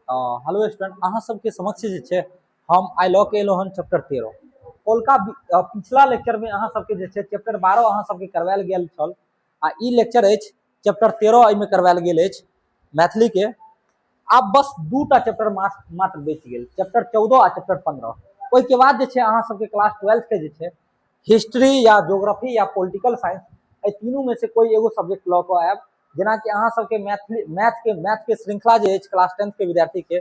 Hello student, अहाँ सबके समक्ष जे छै हम आइ लऽ के एलहुँ हन चैप्टर 13। कोलका पिछला लेक्चर में अहाँ सबके जे छै चैप्टर 12 अहाँ सबके करवायल गेल छल आ ई लेक्चर अछि चैप्टर 13 एहिमे करवायल गेल अछि मैथिली के। आब बस दूटा चैप्टर मात्र बचि गेल, चैप्टर 14 आ चैप्टर 15। ओहिके बाद जे छै अहाँ सबके क्लास 12 के जे छै हिस्ट्री या ज्योग्राफी या पॉलिटिकल साइंस, एहि तीनू में से कोई एगो सब्जेक्ट लऽ कऽ आयब। जेनाकि अहाँ सबके मैथिली मैथ के श्रृंखला जे अछि क्लास 10 के विद्यार्थी के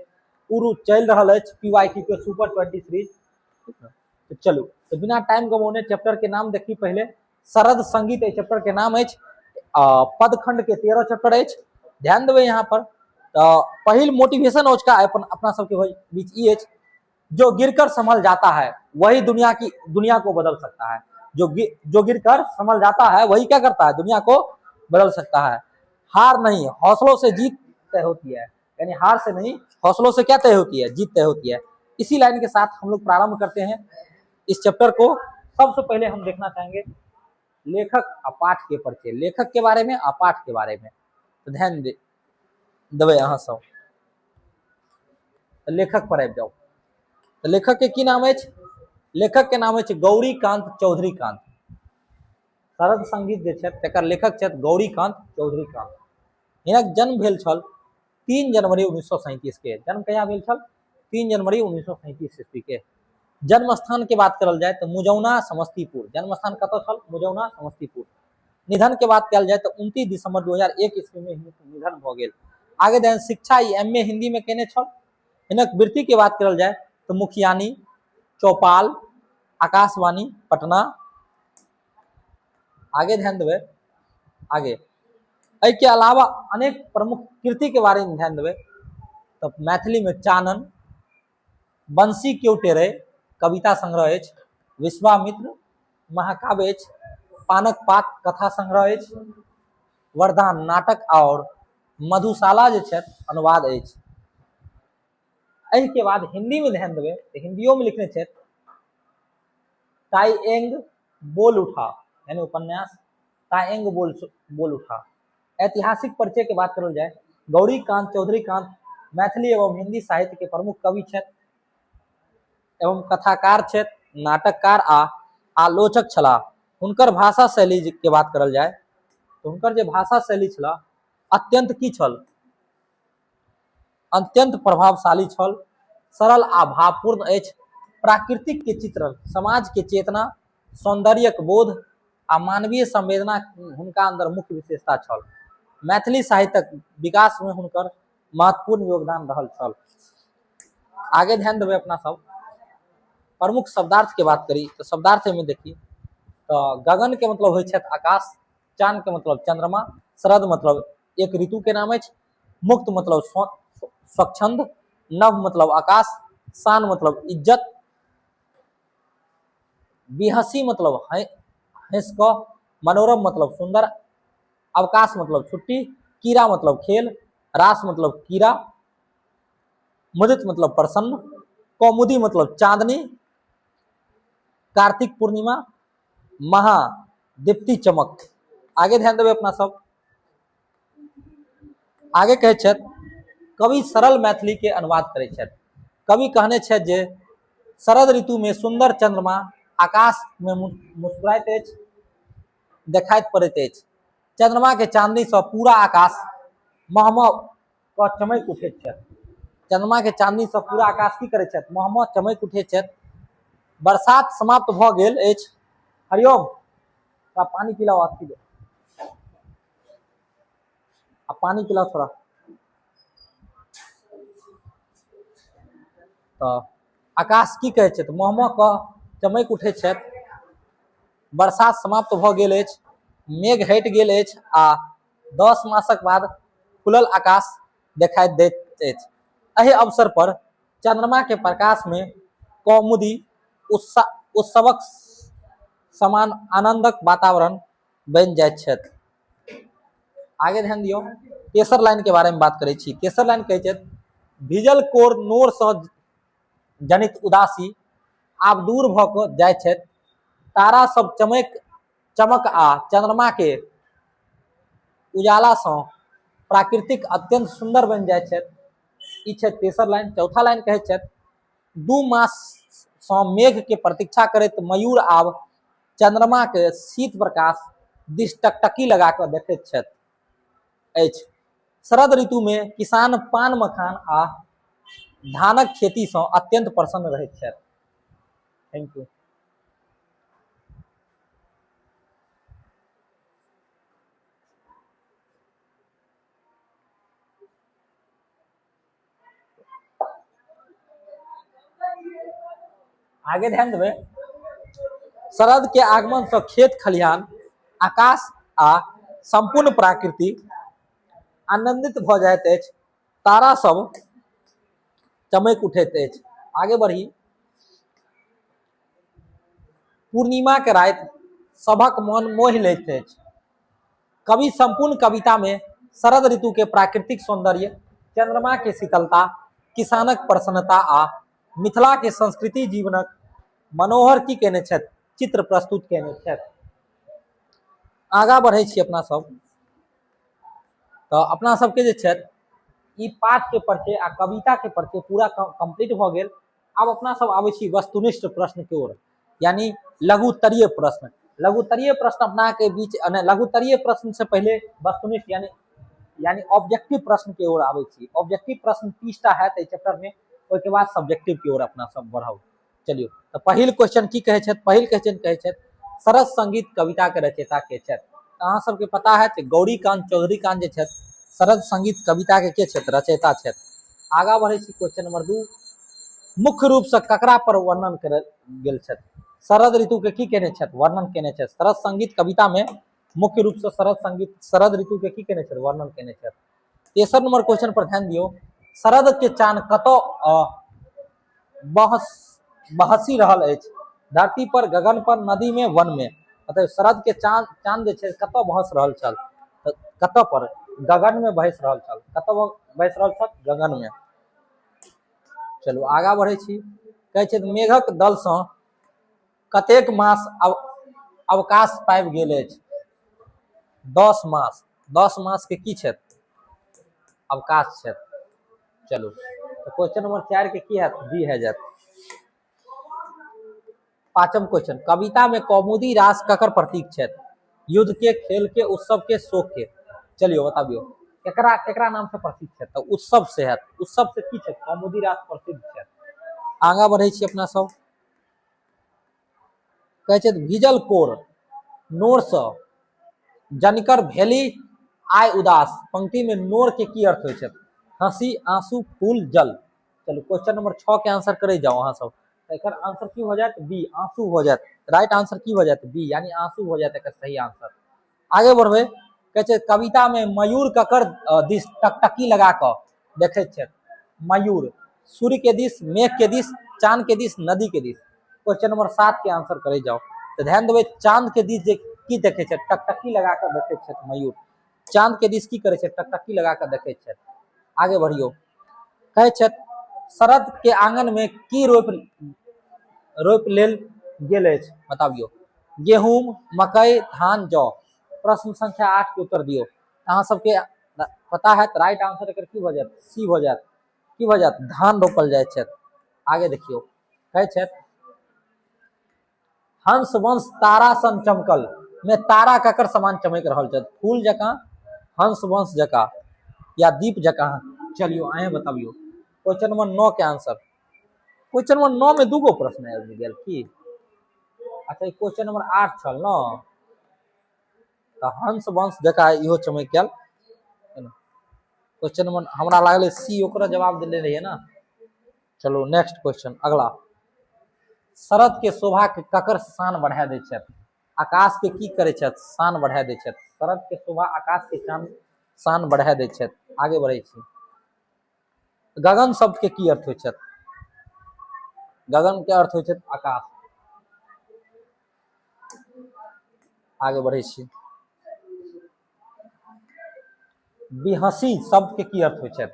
पूरा चलि रहल अछि पी वाई क्यू के सुपर 20 सीरीज। ठीक ने? तो चलू, तो बिना टाइम गमौने चैप्टर के नाम देखी पहले। शरद संगीत एहि चैप्टर के नाम अछि। पदखंड के 13 चैप्टर अछि। ध्यान देबै यहाँ पर। तो पहिल मोटिवेशन ओजका अपन अपना सबके बीच ई अछि, जो गिरकर संभल जाता है वही दुनिया को बदल सकता है। जो गिरकर संभल जाता है वही क्या करता है, दुनिया को बदल सकता है। हार नहीं, हौसलों से जीत तय होती है। यानी हार से नहीं, हौसलों से क्या तय होती है, जीत तय होती है। इसी लाइन के साथ हम लोग प्रारंभ करते हैं इस चैप्टर को। सबसे पहले हम देखना चाहेंगे लेखक आ पाठ के परिचय, लेखक के बारे में आ पाठ के बारे में। तो ध्यान देबै अहाँ सब। तो लेखक पर आबि जाउ। तो लेखक के की नाम अछि? लेखक के नाम अछि गौरीकांत चौधरी कांत। शरद संगीत जे छथि तकर लेखक छथि गौरीकांत चौधरी कांत। हिनक जन्म भेल छल 3 जनवरी 1937 के। जन्म कहिया भेल छल? 3 जनवरी 1937 ईस्वी के। जन्म स्थान के बात करल जाय तो मुजौना समस्तीपुर। जन्म स्थान कतऽ छल? मुजौना समस्तीपुर। निधन के बात कयल जाय तो 29 दिसंबर 2001 ईस्वी में हिनक निधन भऽ गेल। आगे देन शिक्षा ई एम ए हिंदी में केने छल। हिनक वृत्ति के बात करल जाय तो मुखियानी, चौपाल, आकाशवाणी पटना। आगे ध्यान देबै। आगे एहि के अलावा अनेक प्रमुख कृति के बारे में ध्यान देबै तो मैथिली में चानन, बंसी क्यों टेरे कविता संग्रह अछि, विश्वामित्र महाकाव्य अछि, पानक पात कथा संग्रह अछि, वरदान नाटक और मधुशाला जे छथि अनुवाद अछि। एहि के बाद हिंदी में ध्यान देबै तो हिंदियो में लिखने छथि ताइएंग बोल उठा, यानी उपन्यास ताइएंग बोल उठा। ऐतिहासिक परिचय के बात करल जाए, गौरीकांत चौधरी कांत मैथिली एवं हिंदी साहित्य के प्रमुख कवि छथि एवं कथाकार छथि, नाटककार आ आलोचक छलाह। हुनकर भाषा शैली के बात करल जाए तो हुनकर जे भाषा शैली छलाह अत्यंत की छल, अत्यंत प्रभावशाली छल, सरल आ भावपूर्ण अछि। प्राकृतिक के चित्रण, समाज के चेतना, सौंदर्यक बोध आ मानवीय संवेदना हुनका अंदर मुख्य विशेषता छल। मैथिली साहित्यक विकास में हुनकर महत्वपूर्ण योगदान रहल छल। आगे ध्यान देबै अपना सब। प्रमुख शब्दार्थ के बात करी तो शब्दार्थ में देखी तो गगन के मतलब होइ छथि आकाश, चांद के मतलब चंद्रमा, शरद मतलब एक ऋतु के नाम अछि, मुक्त मतलब स्वच्छंद, नभ मतलब आकाश, शान मतलब इज्जत, बिहसी मतलब हंस कऽ, मनोरम मतलब सुंदर, अवकाश मतलब छुट्टी, कीड़ा मतलब खेल, रास मतलब कीड़ा, मुदित मतलब प्रसन्न, कौमुदी मतलब चांदनी, कार्तिक पूर्णिमा, महादीप्ति चमक। आगे ध्यान देबै अपना सब। आगे कहै छथि कवि सरल मैथिली के अनुवाद करै छथि। कवि कहने छथि जे शरद ऋतु में सुंदर चंद्रमा आकाश में मुस्कुराइत अछि, देखाइत पड़ैत अछि। चंद्रमा के चांदनी से पूरा आकाश महमह कऽ चमकि उठैत छथि। चंद्रमा के चांदनी से पूरा आकाश की करै छथि, महमह चमकि उठैत छथि। बरसात समाप्त भऽ गेल अछि। हरिओम, थोड़ा पानी पिलाओ, अथी दो। आ पानी पिलाओ थोड़ा। तऽ आकाश की कहै छथि, महमह कऽ चमकि उठै छथि। बरसात समाप्त भऽ गेल अछि, मेघ हटि गेल अछि आ 10 मासक बाद खुलल आकाश देखाइ दैत अछि। एहि अवसर पर चंद्रमा के प्रकाश में कौमुदी उत्सवक समान आनंदक वातावरण बनि जाइत छथि। आगे ध्यान दियौ, तेसर लाइन के बारे में बात करै छी। तेसर लाइन कहै छथि, भीजल कोर नोर सँ जनित उदासी आब दूर भऽ कऽ जाइत छथि। तारा सब चमक आ चंद्रमा के उजाला सँ प्राकृतिक अत्यंत सुंदर बनि जाइत छथि। ई छै तेसर लाइन। चौथा लाइन कहै छथि, 2 मास सँ मेघ के प्रतीक्षा करैत मयूर आब चंद्रमा के शीत प्रकाश दिस टकटकी लगा कऽ देखैत छथि अछि। शरद ऋतु में किसान पान मखान आ धानक खेती सँ अत्यंत प्रसन्न रहैत छथि। Thank you. आगे ध्यान देबै, शरद के आगमन से खेत खलिहान, आकाश आ संपूर्ण प्रकृति आनंदित भऽ जाइत अछि। तारा सब चमकि उठैत अछि। आगे बढ़ी, पूर्णिमा के राति सभक मन मोहि लैत अछि। कवि संपूर्ण कविता में शरद ऋतु के प्राकृतिक सौंदर्य, चंद्रमा के शीतलता, किसानक प्रसन्नता आ मिथिला के संस्कृति जीवनक मनोहर की केने छथि, चित्र प्रस्तुत केने छथि। आगा बढ़ै छी अपना सब, तऽ अपना सबके जे छथि ई पाठ के परिचय आ कविता के परिचय पूरा कंप्लीट भऽ गेल। आब अपना सब आबै छी वस्तुनिष्ठ प्रश्न के ओर, यानी लघुत्तरीय प्रश्न। लघुत्तरीय प्रश्न अपना के बीच, नहीं, लघुत्तरीय प्रश्न से पहले वस्तुनिष्ठ यानी यानी ऑब्जेक्टिव प्रश्न के ओर आबै छी। ऑब्जेक्टिव प्रश्न 30 टा हैत एहि चैप्टर में, ओहिके बाद सब्जेक्टिव के ओर अपना सब बढ़ब। चलियो, तऽ पहिल क्वेश्चन की कहै छथि? पहिल क्वेश्चन कहै छथि, सरस संगीत कविता के रचयिता के छथि? तऽ अहाँ सबके पता है गौरीकांत चौधरीकांत जे छथि शरद संगीत कविता के छथि? रचयिता छथि। आगा बढ़ै छी, क्वेश्चन नंबर 2, मुख्य रूप से ककरा पर वर्णन करल गेल छथि? शरद ऋतु के की केने छथि? वर्णन केने छथि। शरद संगीत कविता में मुख्य रूप से शरद संगीत शरद ऋतु के की केने छथि? वर्णन केने छथि। तेसर नंबर क्वेश्चन पर ध्यान दियौ, शरद के चान कतौ बहस बहसी रहल अछि? धरती पर, गगन पर, नदी में, वन में। मतलब शरद के चांद चांद जे छै कतऽ बहस रहल छल? तऽ कतऽ पर? गगन में बहस रहल छल। कतऽ बहस रहल छल? गगन में। चलू आगा बढ़ै छी। कहै छै मेघक दल सँ कतेक मास अवकाश पाबि गेल अछि? 10 मास। 10 मास के की छथि? अवकाश छथि। चलू, तऽ क्वेश्चन नंबर 4 के की हैत? बी है जायत। पांचम क्वेश्चन, कविता में कौमुदी रास ककर प्रतीक छथि? युद्ध के, खेल के, उत्सव के, शोक के। चलियो बताबियो, केकरा केकरा नाम से प्रसिद्ध छथि? तऽ उत्सव से हैत। उत्सव से की छथि? कौमुदी रास प्रसिद्ध छथि। आगाँ बढ़ै छी अपना सब। कहै छथि, भीजल कोर नोरसँ जनिकर भेली आय उदास, पंक्ति में नोर के की अर्थ होइ छै? हंसी, आंसू, फूल, जल। चलू क्वेश्चन नंबर 6 के आंसर करे जाओ अहाँ सब। तऽ एकर आंसर की हो जायत? बी, आंसू हो जायत। राइट आंसर की हो जायत? बी, यानी आंसू हो जायत एकर सही आंसर। आगे बढ़बै, कहै छै कविता में मयूर ककर दिस टकटकी लगा कऽ देखैत छथि? मयूर सूर्य के दिस, मेघ के दिस, चांद के दिस, नदी के दिस। क्वेश्चन नंबर 7 के आंसर करे जाओ। तऽ ध्यान देबै, चांद के दिस जे की देखै छथि? टकटकी लगा कऽ देखै छथि मयूर। चांद के दिस की करै छथि? टकटकी लगा कऽ देखै छथि। आगे बढ़ियौ, कहै छथि शरद के आंगन में की रोपि रोपि लेल गेल अछि? बताबियौ। गेहूं, मकई, धान, जौ। प्रश्न संख्या 8 के उत्तर दियौ। अहाँ सबके पता है राइट आंसर एकर की भऽ जायत? सी भऽ जायत। की भऽ जायत? धान रोपल जाइ छथि। आगे देखियौ, कहै छथि हंस वंश तारा सन चमकल में तारा ककर समान चमक रहल छथि? फूल जकाँ, हंस वंश जकाँ या दीप जकाँ? चलियो अहें बताबियौ। क्वेश्चन नंबर 9 के आंसर। क्वेश्चन नंबर 9 में दूगो प्रश्न आबि गेल की? अच्छा, क्वेश्चन नंबर 8 छल न, तऽ हंस वंश जकाँ इहो चमकि गेल। क्वेश्चन नंबर हमरा लागलै सी, ओकरा जवाब देने रहियै ने। चलू नेक्स्ट क्वेश्चन, अगला, शरद के शोभा के ककर शान बढ़ा दै छथि? आकाश के की करै छथि? शान बढ़ा दै छथि। शरद के शोभा आकाश के चान शान बढ़ा दै छथि। आगे बढ़ै छी। गगन शब्द के की अर्थ होइ छथि? गगन के अर्थ होइ छथि आकाश। आगे बढ़ै छी। बिहसी शब्द के की अर्थ होइ छथि?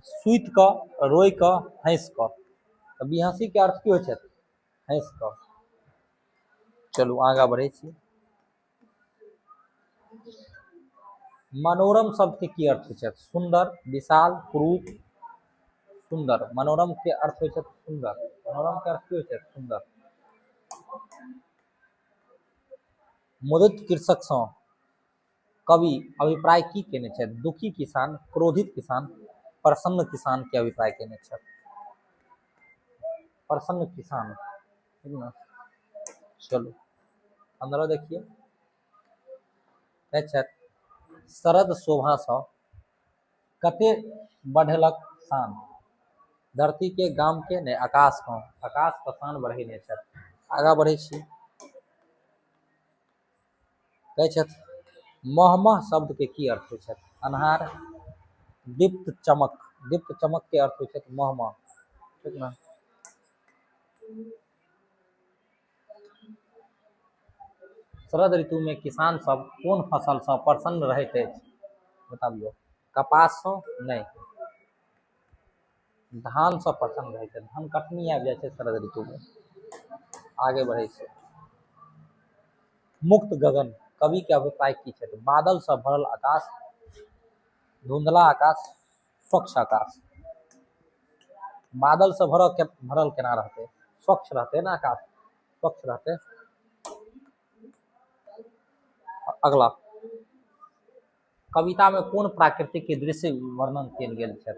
सुति कऽ, रोइ कऽ, हँसि कऽ। तऽ बिहसी के अर्थ की होइ छथि? हँसि कऽ। चलू आगाँ बढ़ै छी। मनोरम शब्द के की अर्थ होइ छथि? सुन्दर, विशाल, कुरूप, सुन्दर। मनोरम के अर्थ होइ छै सुन्दर। मनोरम के अर्थ की होइ छै? सुन्दर। मुदित कृषक सँ कवि अभिप्राय की केने छथि? दुखी किसान, क्रोधित किसान, प्रसन्न किसान के अभिप्राय केने छथि। प्रसन्न किसान, ठीक ने? चलू 15 देखिए। कहै छथि शरद शोभासँ कते बढ़ेलक शान? धरती के, गाम के, नहि आकाश के। आकाश के शान बढ़ेने छथि। आगाँ बढ़ै छी। कहै छथि महमह शब्द के की अर्थ होइ छथि? अन्हार, दीप्त चमक। दीप्त चमक के अर्थ होइ छथि महमह, ठीक ने? शरद ऋतु में किसान सब कोन फसल सँ प्रसन्न रहैत अछि? बताबियौ। कपास सँ नहि, धान सँ प्रसन्न रहै छै। धान कटनी आबि जाइ छै शरद ऋतु में। आगे बढ़ै छै। मुक्त गगन कवि के अभिप्राय की छै? बादल सँ भरल आकाश, धुंधला आकाश, स्वच्छ आकाश। बादल सँ भरल केना रहतै? स्वच्छ रहतै ने आकाश, स्वच्छ रहतै। अगला, कविता में कोन प्राकृतिक के दृश्य वर्णन कयल गेल छै?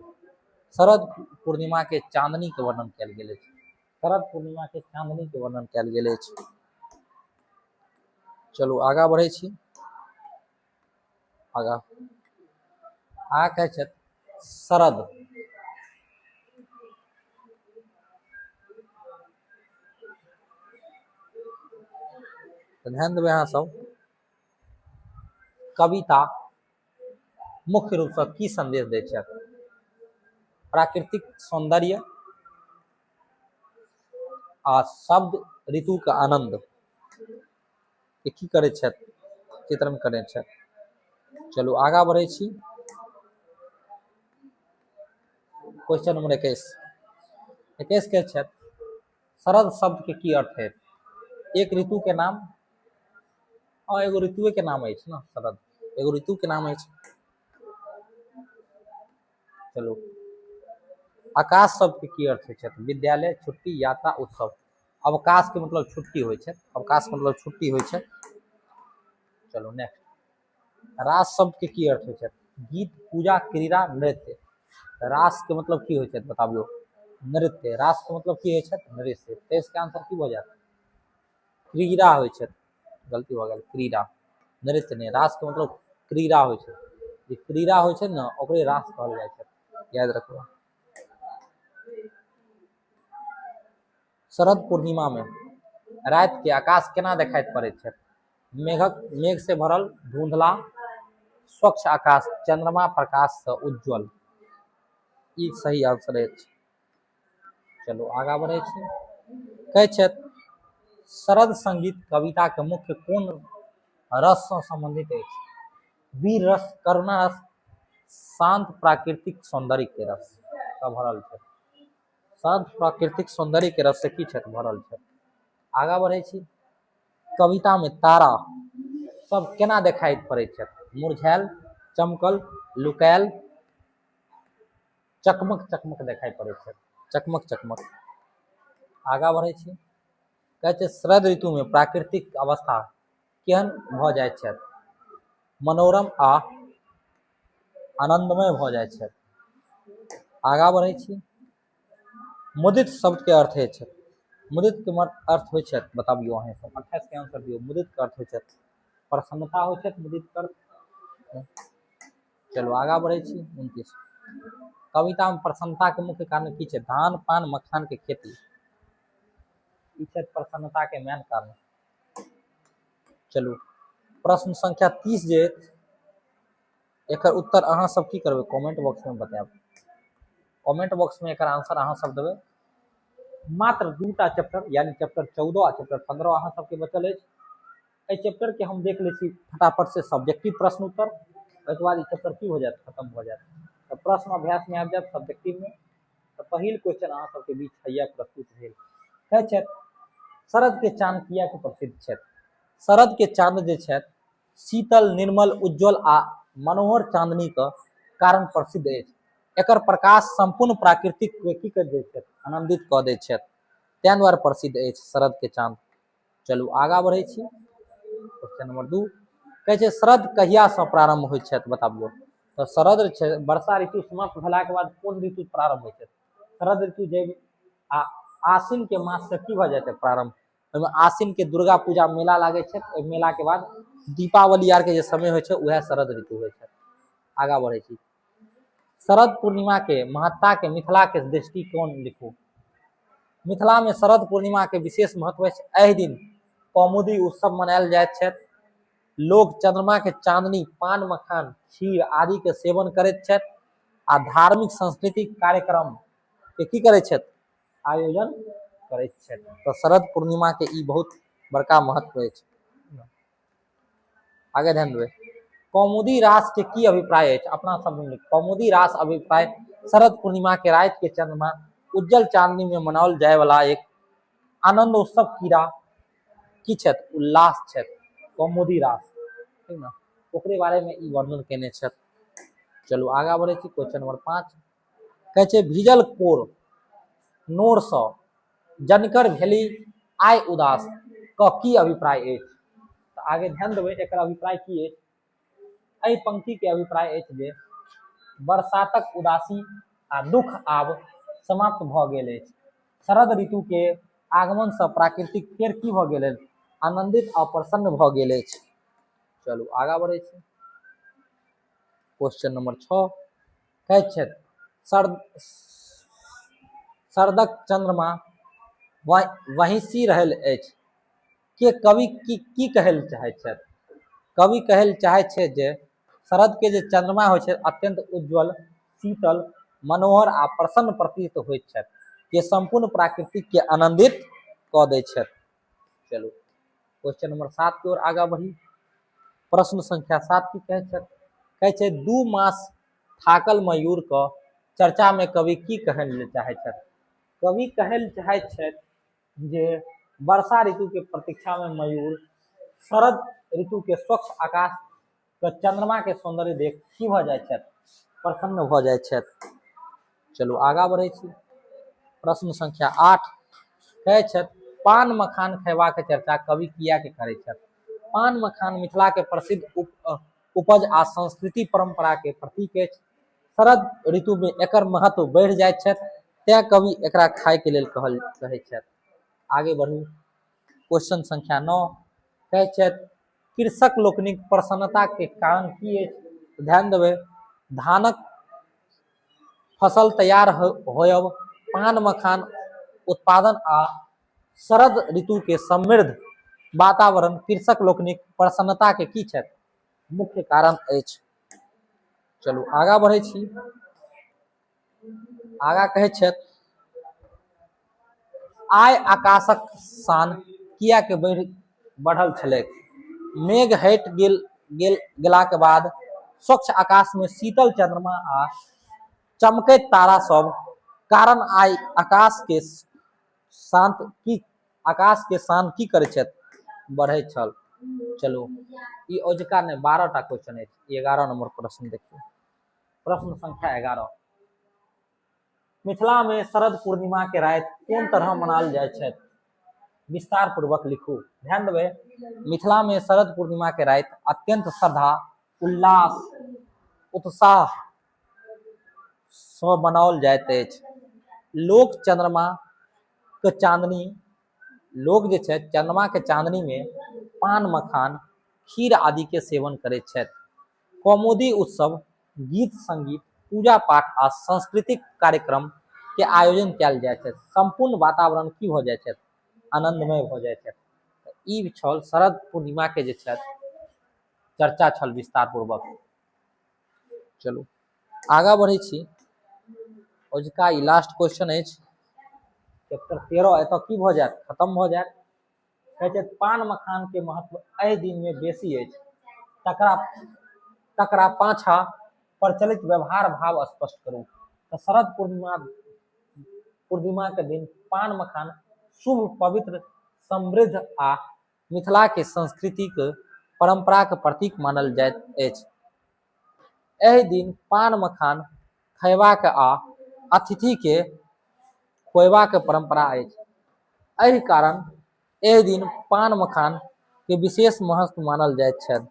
शरद पूर्णिमा के चांदनी के वर्णन कयल गेल अछि। शरद पूर्णिमा के चांदनी के वर्णन कयल गेल अछि। चलू आगाँ बढ़ै छी। आगाँ आगाँ कहै छथि शरद तऽ ध्यान देबै अहाँ सब। कविता मुख्य रूपसँ की संदेश दै छथि? प्राकृतिक सौंदर्य आ शब्द ऋतुके आनंद के की करै छथि? चित्रण करै छथि। चलू आगाँ बढ़ै छी। Question number 21। 21 के छथि शरद शब्द के की अर्थ है? एक ऋतु के नाम। हँ, एगो ऋतुए के नाम अछि ने शरद, एगो ऋतु के नाम अछि। चलू, आकाश शब्द के की अर्थ होइ छै? विद्यालय, छुट्टी, यात्रा, उत्सव। अवकाश के मतलब छुट्टी होइ छै। अवकाश के मतलब छुट्टी होइ छै। चलू नेक्स्ट, रास शब्द के की अर्थ होइ छै? गीत, पूजा, क्रीड़ा, नृत्य। रास के मतलब की होइ छै बताबियौ? नृत्य। रास के मतलब की होइ छै? नृत्य। 23 के आंसर की भऽ जायत? क्रीड़ा होइ छै। गलती भऽ गेल, क्रीड़ा, नृत्य नहि। रास के मतलब क्रीड़ा होइ छै। जे क्रीड़ा होइ छै ने ओकरे रास कहल जाइ छै, याद रखबै। शरद पूर्णिमा में राति के आकाश केना देखाइत पड़ैत छै? मेघ से भरल, धुंधला, स्वच्छ आकाश, चंद्रमा प्रकाश से उज्जवल। ई सही आंसर अछि। चलू आगाँ बढ़ै छी। कहै छथि शरद संगीत कविता के मुख्य कोन रस सँ संबंधित अछि? वीर रस, करुणा रस, शांत प्राकृतिक सौंदर्य के रस सँ भरल छै। शांत प्राकृतिक सौंदर्य के रस से की छथि? भरल छै। आगाँ बढ़ै छी। कविता में तारा सब केना देखाइत पड़ैत छथि? मुरझायल, चमकल, लुकायल, चकमक चकमक देखाइ पड़ै छै। चकमक चकमक। आगाँ बढ़ै छी। कहै छै शरद ऋतुमे प्राकृतिक अवस्था केहन भऽ जाइत छथि? मनोरम आ आनन्दमय भऽ जाइत छथि। आगाँ बढ़ै छी। मुदित शब्दके अर्थ होइ छै, मुदित के अर्थ होइ छै, बताबियौ अहाँ सब। 28 के आंसर दियौ। मुदित के अर्थ होइ छै प्रसन्नता होइ छै मुदित के अर्थ। चलू आगाँ बढ़ै छी। 29, कविता में प्रसन्नता के मुख्य कारण की छै? धान पान मखान के खेती, ई छै प्रसन्नता के मेन कारण। चलू प्रश्न संख्या 30 जे एकर उत्तर अहाँ सब की करबै? कमेंट बॉक्स में बतायब। कमेंट बॉक्स में एकर आंसर अहाँ सब देबै। मात्र दूटा चैप्टर यानी चैप्टर 14 आ चैप्टर 15 अहाँ सबके बचल अछि। एहि चैप्टर के हम देख लै छी फटाफट से सब्जेक्टिव प्रश्न उत्तर, ओहिके बाद ई चैप्टर की हो जायत? खत्म हो जायत। तऽ प्रश्न अभ्यास में आबि जायत सब्जेक्टिव में। तऽ पहिल क्वेश्चन अहाँ सबके बीच हैया प्रस्तुत भेल। कहै छथि शरद के चांद किया के प्रसिद्ध छथि? शरद के चांद जे छथि शीतल, निर्मल, उज्जवल आ मनोहर चांदनी के कारण प्रसिद्ध अछि। एकर प्रकाश सम्पूर्ण प्राकृतिक के की करि दैत छथि? आनन्दित कऽ दैत छथि। ताहि दुआरे प्रसिद्ध अछि शरद के चाँद। चलू आगाँ बढ़ै छी। क्वेश्चन नंबर 2 कहै छै, शरद कहियासँ प्रारम्भ होइ छथि? बताबियौ। तऽ शरद छै, वर्षा ऋतु समाप्त भेलाके बाद कोन ऋतु प्रारम्भ होइ छै? शरद ऋतु। जे आ आश्विन के मास से की भऽ जेतै प्रारम्भ? ओहिमे आश्विन के दुर्गा पूजा मेला लागै छै। ओहि मेला के बाद दीपावली आर के जे समय होइ छै, उएह शरद ऋतु होइ छै। आगाँ बढ़ै छी। शरद पूर्णिमा के महत्ता के मिथिला के दृष्टिकोण लिखू। मिथिला में शरद पूर्णिमा के विशेष महत्व अछि। एहि दिन कौमुदी उत्सव मनायल जाइत छथि। लोक चंद्रमा के चांदनी, पान, मखान, खीर आदि के सेवन करैत छथि आ धार्मिक सांस्कृतिक कार्यक्रम के की करै छथि? आयोजन करैत छथि। तऽ शरद पूर्णिमा के ई बहुत बड़का महत्व अछि। आगे ध्यान देबै। कौमुदी रास के की अभिप्राय अछि? अपना शब्द में कौमुदी रास अभिप्राय। शरद पूर्णिमा के राति के चंद्रमा उज्जवल चांदनी में मनाओल जाय वाला एक आनंद उत्सव कीड़ा की छथि? उल्लास छथि कौमुदी रास, ठीक ने? ओकरे बारे में ई वर्णन केने छथि। चलू आगा बढ़ै छी। क्वेश्चन नंबर 5 कहै छै, भीजल कोर नोरसँ जनकर भेली आइ उदास क की अभिप्राय अछि? तऽ आगे ध्यान देबै, एकर अभिप्राय की अछि। एहि पंक्ति के अभिप्राय अछि जे बरसातक उदासी आ दुख आब समाप्त भऽ गेल अछि। शरद ऋतु के आगमन सँ प्राकृतिक फेर की भऽ गेल अछि? आनंदित आ प्रसन्न भऽ गेल अछि। चलू आगाँ बढ़ै छी। क्वेश्चन नंबर 6 कहै छथि, शरदक चंद्रमा वहिसी रहल अछि के कवि की की कहै लए चाहै छथि? कवि कहै लए चाहै छै जे शरद के जे चंद्रमा होइ छै, अत्यंत उज्ज्वल, शीतल, मनोहर आ प्रसन्न प्रतीत होइत छथि, जे सम्पूर्ण प्राकृतिक के आनंदित कऽ दै छथि। चलू क्वेश्चन नंबर 7 की ओर आगाँ बढ़ी। प्रश्न संख्या 7 की कहै छथि? कहै छै, 2 मास थाकल मयूर क चर्चा में कवि की कहै लए चाहै छथि? कवि कहै लए चाहै छथि जे वर्षा ऋतु के प्रतीक्षा में मयूर शरद ऋतु के स्वच्छ आकाश के चंद्रमा के सौंदर्य देख की भऽ जाइ छथि? प्रसन्न भऽ जाइ छथि। चलू आगाँ बढ़ै छी। प्रश्न संख्या 8 कहै छथि, पान मखान खयबाक चर्चा कवि किया के करै छथि? पान मखान मिथिला के प्रसिद्ध उपज आ संस्कृति परंपरा के प्रतीक अछि। शरद ऋतु में एकर महत्व बढ़ि जाइत छथि, तें कवि एकरा खाय के लेल कहै छथि। आगे बढ़ू। क्वेश्चन संख्या 9 कहै छथि, कृषक लोकनिक प्रसन्नता के कारण की अछि? ध्यान देबै, धानक फसल तैयार होयब, पान मखान उत्पादन आ शरद ऋतु के समृद्ध वातावरण कृषक लोकनिक प्रसन्नता के की छथि? मुख्य कारण अछि। चलू आगाँ बढ़ै छी। आगाँ कहै छथि, आइ आकाशक शान किया के बढ़ल छलैक? मेघ हटि गेल गेल गेलाक बाद स्वच्छ आकाश में शीतल चंद्रमा आ चमकैत तारा सब कारण आइ आकाश के शांत की आकाश के शान की करै छथि? बढ़ैत छल। चलू, ई औजका नहि, 12 टा क्वेश्चन अछि। 11 नंबर प्रश्न देखियौ। प्रश्न संख्या 11, मिथिला में शरद पूर्णिमा के राति कोन तरह मनायल जाइ छथि? विस्तार पूर्वक लिखू। ध्यान देबै, मिथिला में शरद पूर्णिमा के राति अत्यंत श्रद्धा, उल्लास, उत्साह सँ मनाओल जाइत अछि। लोक चंद्रमा के चांदनी, लोक जे छै चंद्रमा के चांदनी में पान, मखान, खीर आदि के सेवन करैत छथि। कौमुदी उत्सव, गीत संगीत, पूजा पाठ आ सांस्कृतिक कार्यक्रम के आयोजन कयल जाइत छै। सम्पूर्ण वातावरण की भऽ जाइ छै? आनंदमय भऽ जाइ छै। ई छल शरद पूर्णिमा के जे छथि चर्चा छल विस्तार पूर्वक। चलू आगाँ बढ़ै छी। अजुका ई लास्ट क्वेश्चन अछि। चैप्टर 13 एतऽ की भऽ जायत? खत्म भऽ जायत। कहै छै, पान मखान के महत्व एहि दिन मे बेसी अछि, तकरा तकरा पाछा प्रचलित व्यवहार भाव स्पष्ट करू। तऽ शरद पूर्णिमा पूर्णिमा के दिन पान मखान शुभ, पवित्र, समृद्ध आ मिथिला के सांस्कृतिक परंपराक प्रतीक मानल जाइत अछि। एहि दिन पान मखान खयबाक आ अतिथिके खुएबाक परम्परा अछि। एहि कारण एहि दिन पान मखान के विशेष महत्व मानल जाइत छनि।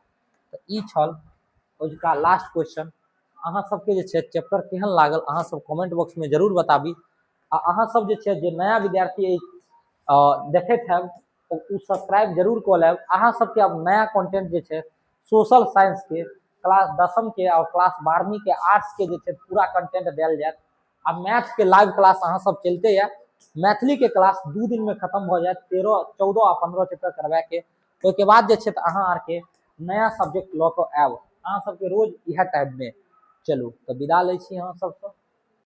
तऽ ई छल अजुका लास्ट क्वेश्चन। अहाँ सबके जे छै चैप्टर केहन लागल, अहाँ सब कमेंट बॉक्स में जरूर बताबी। आ अहाँ सब जे छै जे नया विद्यार्थी अछि देखैत हैब, ओ सब्सक्राइब जरूर कऽ लेब। अहाँ सबके अब नया कंटेंट जे छै सोशल साइंस के क्लास 10म के और क्लास 12वीं के आर्ट्स के जे छै पूरा कंटेंट देल जायत। आ मैथ के लाइव क्लास अहाँ सब चलते यऽ, मैथिली के क्लास 2 दिन में खत्म भऽ जायत, 13, 14 आ 15 चैप्टर करवा के। ओहिके बाद जे छै तऽ अहाँ आरके नया सब्जेक्ट लऽ कऽ आयब अहाँ सबके रोज इएह टाइम में। चलू तऽ विदा लै छी अहाँ सबसँ।